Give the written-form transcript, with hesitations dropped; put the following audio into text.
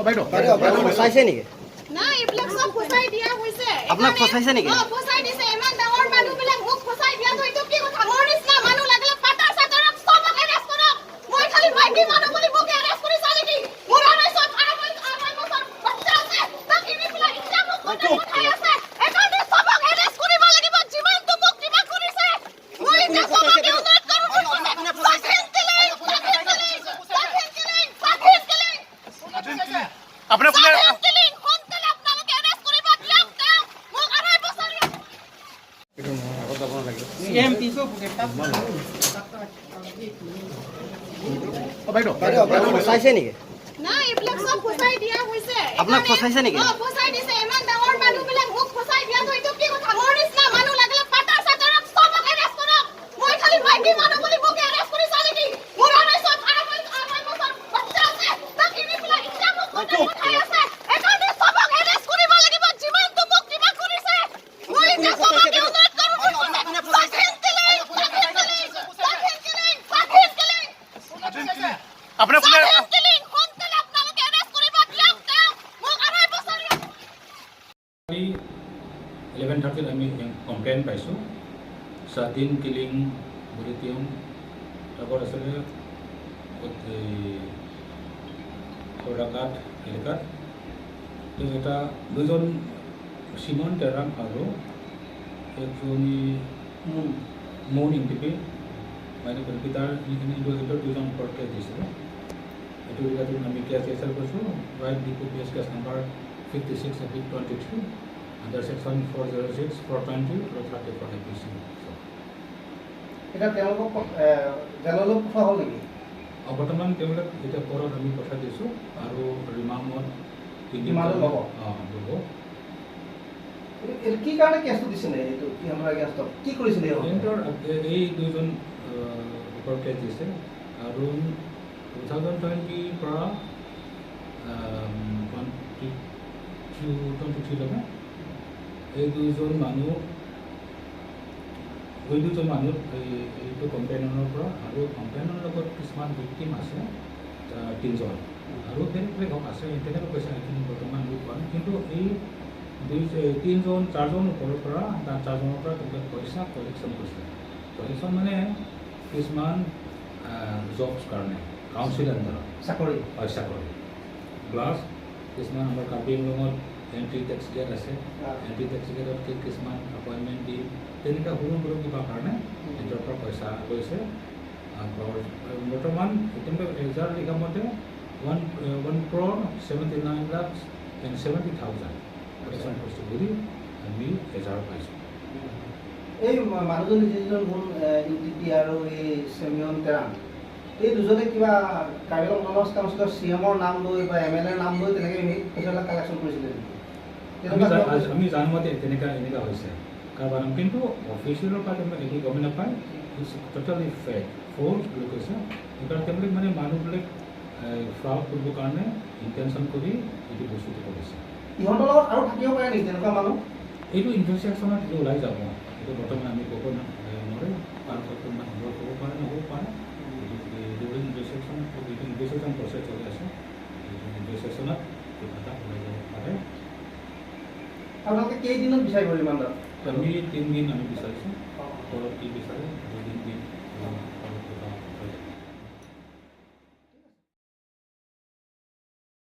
বাইদেউ, আপোনাক ফচাইছে নেকি? নাই, এইবিলাক চব ফচাই দিয়া হৈছে। আপোনাক ফচাইছে নেকি? অ, ফচাই দিছে। ইমান ডাঙৰ মানুহবিলাক মোক ফচাই দিয়াটো এইটো কি কথা? মোৰ নিচিনা মানুহ লাগিলে পাটাৰ চাটাৰক চবক এৰেষ্ট কৰক। মই খালি মাইকী মানুহ বুলি মোক এৰেষ্ট কৰিছা নেকি? মোৰ 2.5 বছৰ বাচ্চা আছে, তাক এৰি পেলাই এতিয়া মোক কোনে পঠাই আছে? সেইকাৰণে চবক এৰেষ্ট কৰিব লাগিব, যিমানটো মোক কিবা কৰিছে। মই এতিয়া চবকে অনুৰোধ কৰোঁ, স্বাধীন কিলিং, স্বাধীন কিলিং, স্বাধীন কিলিং, স্বাধীন কিলিং। আপোনাক কোনে স্বাধীন কিলিং, সোনকালে আপোনালোকে এৰেষ্ট কৰিব দিয়ক তেওঁক। মোক 2.5 বছৰ। বাইদেউ, বাইদেউ, আপোনাক ফচাইছে নেকি? নাই, এইবিলাক চব ফচাই দিয়া হৈছে। আপোনাক ফচাইছে নেকি? অ, ফচাই দিছে। ইমান ডাঙৰ মানুহবিলাক মোক ফচাই দিয়াটো এইটো কি কথা? মোৰ নিচিনা মানুহ লাগিলে পাটাৰ চাটাৰক চবক এৰেষ্ট কৰক। মই খালি মাইকী মানুহ বুলি মোক এৰেষ্ট কৰিছা নেকি? মোৰ 2.5 বছৰ বাচ্চা আছে, তাক এৰি পেলাই এতিয়া মোক কোনে পঠাই আছে? সেইকাৰণে চবক এৰেষ্ট কৰিব লাগিব, যিমানটো মোক কিবা কৰিছে। মই এতিয়া চবকে অনুৰোধ কৰোঁ, স্বাধীন কিলিং, স্বাধীন কিলিং, স্বাধীন কিলিং, স্বাধীন কিলিং। আপোনাক কোনে স্বাধীন কিলিং, সোনকালে আপোনালোকে এৰেষ্ট কৰিব দিয়ক তেওঁক। মোক 2.5 বছৰ। আমি 11:30ত আমি কমপ্লেইন পাইছোঁ, স্বাধীন কিলিং বুলি। তেওঁ লগত আছিলে এই সৌৰাঘাট এলেকাত। তেওঁ এটা দুজন চিমন তেৰাং আৰু একজনী মৌন ইংটিপি মানে তাৰ এইটো দুজন ওপৰত কেছ দিছিলে। এইটো ৰিগাৰ্ডিং আমি কেছ ৰেজিষ্টাৰ কৰিছোঁ right Diphu PS case number 56/23 under section 406, 420 আৰু 34 IPC। এতিয়া তেওঁলোকক জেললৈ পঠোৱা হ'ল নেকি? বৰ্তমান তেওঁলোক এতিয়া কোৰ্টত আমি পঠাই দিছোঁ আৰু ৰিমাণ্ডত 3 দিন। ৰিমাণ্ডত ল'ব? অঁ, ল'ব। এইটো কি কাৰণে কেছটো দিছিলে? এইটো ইহঁতৰ এগেইনষ্টত কি কৰিছিলে ইহঁতে? সিহঁতৰ এই দুজন ওপৰত কেছ দিছে আৰু 2020ৰ পৰা 22, 23লৈকে এই দুজন মানুহ এইটো কম্পেইনৰ পৰা আৰু কম্পেইনৰ লগত কিছুমান ভিক্টিম আছে তিনিজন আৰু বেলেগ বেলেগ আছে, তেনেকৈ কৈছে। এইখিনি বৰ্তমান আমি পোৱা নাই, কিন্তু এই দুই তিনিজন চাৰজন ওপৰৰ পৰা তাৰ চাৰজনৰ পৰা তেওঁলোকে পইচা কালেকশ্যন কৰিছে। কালেকশ্যন মানে কিছুমান জবছ কাৰণে কাউন্সিল আণ্ডাৰত চাকৰি। হয়, চাকৰি। প্লাছ কিছুমান আমাৰ কাৰ্বি আংলঙত এণ্ট্ৰি টেক্স গেট আছে, এণ্ট্ৰি টেক্স গেটত কিছুমান এপইণ্টমেণ্ট দি তেনেকুৱা সৰু সৰু কিবা কাৰণে সিহঁতৰ পৰা পইচা লৈছে। আৰু বৰ্তমান তেওঁলোকে এজাহাৰ লিখা মতে 1 crore 79 lakh and 70,000 collection কৰিছে বুলি আমি এজাহাৰ পাইছোঁ। এই মানুহজন, যিজন মূল ইউ টি পি আৰু এই চেমিয়ন তেৰাং, এই দুজনে কিবা কাৰ্বি আংলং অট'নমাছ কাউন্সিলৰ চি এমৰ নাম লৈ বা এম এল এৰ নাম লৈ তেনেকৈ সেই পইচাবিলাক কালেকশ্যন কৰিছিলে নেকি? আমি তেনেকুৱা কিবা কৰিছিলে? আমি জানো মতে তেনেকুৱা এনেকুৱা হৈছে কাৰোবাৰ নাম, কিন্তু অফিচিয়েলৰ পৰা তেওঁলোকে একো গমেই নাপায়। It's totally fake, false বুলি কৈছে। সেইকাৰণে তেওঁলোক মানে মানুহবিলাক ফ্ৰড কৰিবৰ কাৰণে ইণ্টেনশ্যন কৰি এইটো বস্তুটো কৰিছে। ইহঁতৰ লগত আৰু থাকিব পাৰে নেকি তেনেকুৱা মানুহ? এইটো ইনভেষ্টিগেশ্যনত এইটো ওলাই যাব। এইটো বৰ্তমান আমি ক'ব নোৱাৰোঁ, কাৰণ কোনোবা ইনভল্ভ হ'ব পাৰে, নহ'ব পাৰে। এইটো ইনভেষ্টিগেশ্যন, এইটো ইনভেষ্টিগেশ্যন প্ৰচেছ চলি আছে। এইটো ইনভেষ্টিগেশ্যনত কিবা এটা ওলাই যাব পাৰে। আপোনালোকে কেইদিনত বিচাৰিব ৰিমাণ্ডত? আমি 3 দিন আমি বিচাৰিছোঁ। ঘৰত কি বিচাৰে, 2 দিন দিন ঘৰত কিবা হৈ যাব।